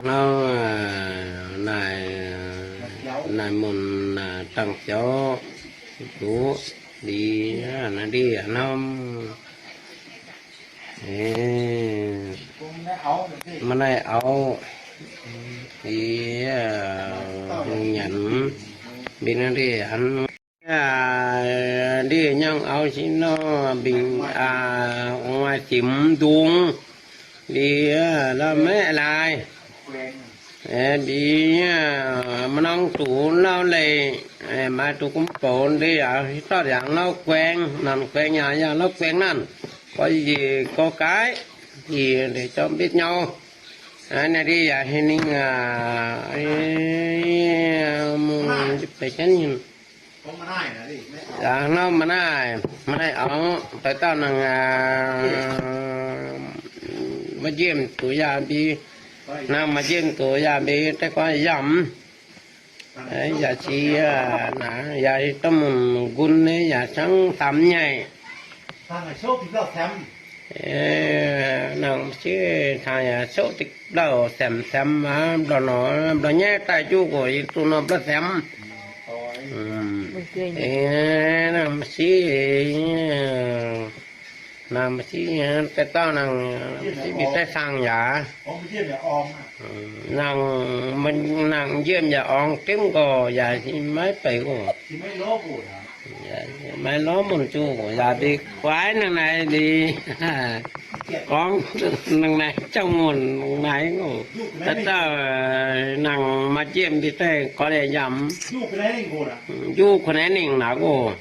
Hnangv naaic, naaic munc dangh jauv zuqc ndie naaiv ndie hnamv. Maiv naaiv auv, yie nyanc mingh naaiv ndie hnangv. Ndie nyangh auv sin nor, mbingh, aa, maaih zimx ndungx ndie, la'maeqv laaix. Mbic, maiv norm duqv lauv leih, maaih duqv gomv bouc ndie yaac hitv dorh yangh lauv guaeng, nanc guaeng yaac yangh lauv guaeng nanv, gorx njiec gorx gaaix, njiec ndeic jauv mbetv nyauv. Naaiv ndie yaac heh ningh aac, mungh beic jienv nyei. Hnangv nor maiv naaiv, maiv naaiv auv, daaih dauh nangh, maiv njiemh zuqc yaac mbi, nangh maiv njiemh zuqc yaac mbi daaih gorngv yamv. Yaac sic, yaac daaih munc nqun nyei, yaac cangv samx nyei. Nangh sic tangx yaac soqv deix blauh semx semx aqv, blauh nor, blauh nyaiv daaih juqv oc, yie duqv nor blauh semx. Nangh sic, nangh sic daaih dauh nangh, sic mbi daaih saangh yaac. Nangh, nangh njiemh yaac orngx dimv nqorx yaac maiv beic oc. Maiv lorz munc zuqc yaac deix guaix nangh naaiv deix. Gorngv nangh naaiv jangx munc naaiv oc. Daaih dauh nangh maaih njiemh mbi daaih gorngv yaac yamv. Njuqv kuv naaiv ningh naaiv oc.